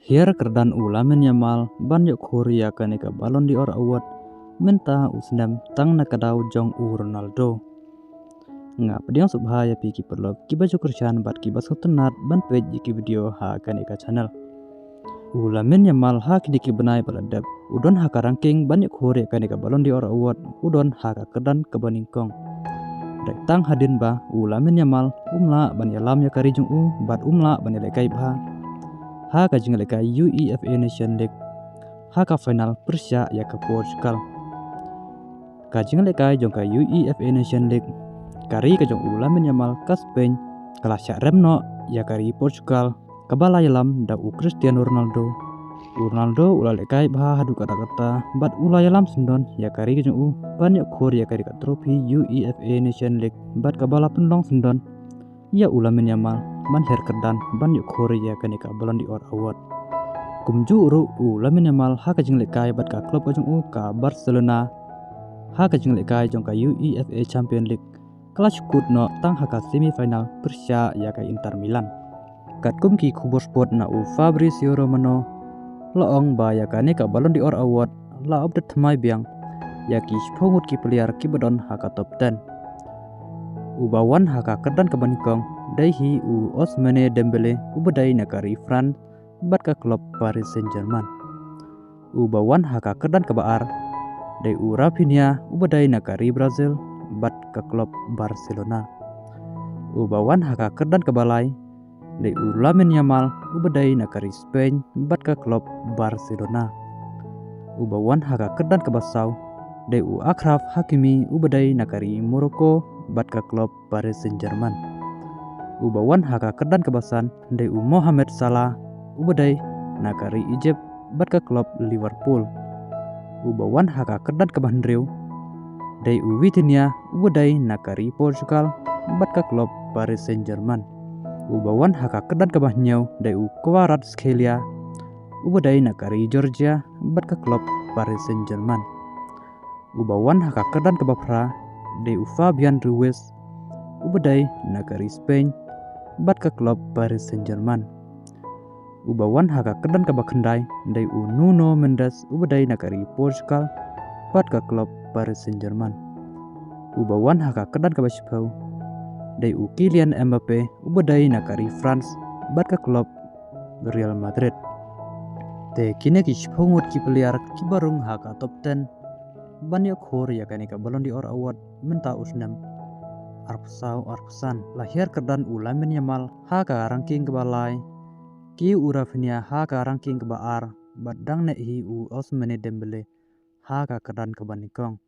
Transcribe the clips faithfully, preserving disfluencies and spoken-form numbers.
Hiar kyrdan u Lamine Yamal ban ïoh khur ïa kane ka Ballon d'Or Award mynta u snem tang na ka daw jong u Ronaldo. Nga pdiang sngewbha ïa phi ki paralok kiba ju kyrshan bad kiba sngewtynnat ban peit ïa ki video ha kane ka channel. U Lamine Yamal ha kine ki bnai ba la dep u don ha ka ranking ban ïoh khur ïa kane ka Ballon d'Or Award, u don ha ka kyrdan kaba nyngkong. Dei tang hadien ba u Lamine Yamal um lah ban ïalam ïa ka ri jong u bad um lah ban ïalehkai bha ha ka jinglehkai UEFA Nation League ha ka final pyrshah ïa ka Portugal. Ka jinglehkai jong ka UEFA Nation League, ka ri ka jong u Lamine Yamal ka Spain ka la shah rem noh ïa ka ri Portugal kaba la ïalam da u Cristiano Ronaldo. U Ronaldo u la lehkai bha haduh katta katta bad u la ïalam syndon ïa ka ri ka jong u ban ïoh khur ïa ka ri ka trophy UEFA Nation League bad kaba la pynlong syndon ïa u Lamine Yamal ban hiar kyrdan ban ïoh khur ïa kane ka Ballon d'Or Award. Kumjuh ruh u Lamine Yamal ha ka jinglehkai bad ka club ka jong u ka Barcelona ha ka jinglehkai jong ka UEFA Champion League ka la shu kut noh tang ha ka semi final pyrshah ïa ka Inter Milan. Katkum ki khubor sport na u Fabrizio Romano la ong ba ïa kane ka Ballon d'Or Award la update thymmai biang ïa ki shiphew ngut ki player kiba don ha ka top ten. Uba wan ha ka kyrdan kaba nyngkong dei hi u Ousmane Dembele uba dei na ka ri France bad ka club Paris Saint-Germain. Uba wan ha ka kyrdan kaba ar dei u Raphinha uba dei na ka ri Brazil bad ka club Barcelona. Uba wan ha ka kyrdan kaba lai dei u Lamine Yamal uba dei na ka ri Spain bad ka club Barcelona. Uba wan ha ka kyrdan kaba saw dei u Achraf Hakimi uba dei na ka ri Morocco bad ka club Paris Saint-Germain. Uba wan ha ka kyrdan kaba san dei u Mohamed Salah uba dei na ka ri Egypt bad ka club Liverpool. Uba wan ha ka kyrdan kaba hynriew dei u Vitinha uba dei na ka ri Portugal bad ka club Paris Saint-Germain. Uba wan ha ka kyrdan kaba hynñiew dei u Kvaratskhelia uba dei na ka ri Georgia bad ka club Paris Saint-Germain. Uba wan ha ka kyrdan kaba phra dei u Fabian Ruiz uba dei na ka ri Spain bad ka club Paris Saint-Germain. Uba wan ha ka kyrdan kaba khyndai dei u Nuno Mendes uba dei na ka ri Portugal bad ka club Paris Saint-Germain. Uba wan ha ka kyrdan kaba shiphew dei u Kylian Mbappe uba dei na ka ri France bad ka club Real Madrid. Te kine ki shiphew ngut ki player kiba rung ha ka top ten ban ïoh khur ïa kane ka Ballon d'Or Award mynta u snem arphew saw arphew san. La hiar kyrdan u Lamine Yamal ha ka ranking kaba lai, ki u Raphinha ha ka ranking kaba ar bad dang neh hi u Ousmane Dembele ha ka kyrdan kaba nyngkong.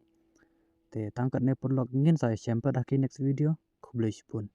Te tang katne paralok, ngin sa ïashem pat ha ki next video. Khublei shibun.